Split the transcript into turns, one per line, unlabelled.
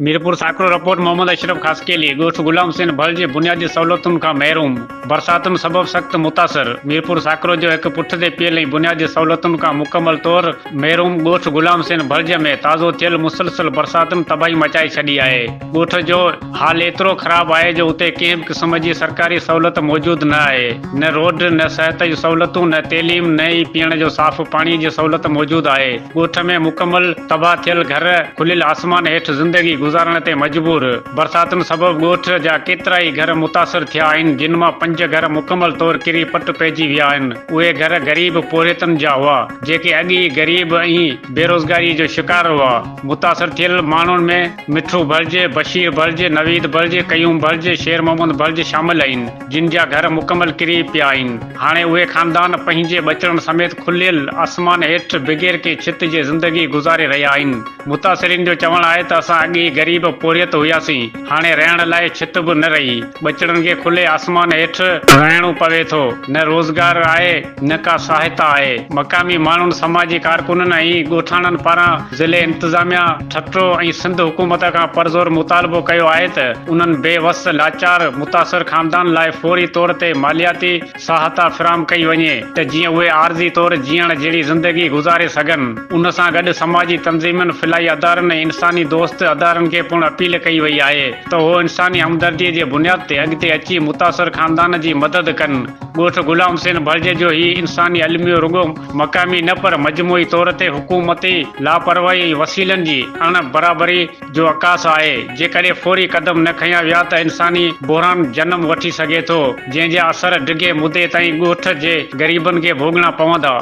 Mirpur Sakro, report, Muhammad Ashraf Khaskheli, ڳوٺ غلام حسين ڀل جي بنيادي سهولتن کان محروم، برساتن سبب سخت متاثر، ميرپور ساڪرو جو هڪ پٺتي پيل ۽ بنيادي سهولتن کان مڪمل طور محروم ڳوٺ غلام حسين ڀلج ۾ تازو ٿيل مسلسل برساتن تباهي مچائي ڇڏي آهي، ڳوٺ جو حال ايترو خراب آهي جو اتي ڪنهن به قسم جي سرڪاري سهولت موجود نه آهي، نه روڊ، نه صحت جون سهولتون، نه تعليم، نه ئي پيئڻ جو صاف پاڻي جي سهولت موجود آهي. ڳوٺ ۾ مڪمل تباهه ٿيل گهر کليل آسمان هيٺ زندگي گذارڻ تي مجبور، برساتن سبب ڳوٺ جا ڪيترائي گهر متاثر ٿيا آهن جن مان پنج گهر مڪمل طور ڪري پٽ پئجي ويا آهن، اهي گهر غريب پورهيتن جا هئا جيڪي اڳ ئي غريب ۽ بيروزگاري جو شڪار هئا، متاثر ٿيل ماڻهن ۾ مٺو ڀلج، بشير ڀلج، نويد ڀلج، قيوم ڀلج، شير محمد ڀلج شامل آهن جن جا گهر مڪمل ڪري پيا آهن. هاڻي اهي خاندان پنهنجي ٻچڙن سميت کليل آسمان هيٺ بغير ڪنهن ڇت جي زندگي گذاري رهيا آهن. متاثرين جو چوڻ آهي ته اسان اڳ ئي غريب پورهيت هياسين، هاڻي رهڻ لاء ڇت به نه رهي، ٻچڙن کي کلي آسمان هيٺ رهڻو پوي ٿو، نه روزگار آهي نه ڪا سهائتا آهي. مقامي ماڻهن، سماجي ڪارڪنن ۽ ڳوٺاڻن پاران ضلعي انتظاميا ٺٽو ۽ سنڌ حڪومت کان پرزور مطالبو ڪيو آهي ته انهن بي وس لاچار متاثر خاندان لاء فوري طور تي مالياتي سهائتا فراهم ڪئي وڃي ته جيئن اهي عارضي طور جيئڻ جهڙي زندگي گذاري سگهن. ان سان گڏ سماجي تنظيمن، فلاحي ادارن ۽ انساني دوست ادارن کي پڻ اپيل ڪئي وئي آهي ته اهو انساني همدردي جي بنياد تي اڳتي اچي متاثر خاندان جي مدد ڪن. ڳوٺ غلام حسين ڀلجي جو هي انساني الميو رڳو مقامي نه پر مجموعي طور تي حڪومتي لاپرواهي ۽ وسيلن جي اڻ برابري جو عڪاس آهي، جيڪڏهن فوري قدم نه کنيا ويا ته انساني بحران جنم وٺي سگهي ٿو، جنهن جا اثر ڊگهي مدي تائين ڳوٺ جي غريبن کي ڀوڳڻا پوندا.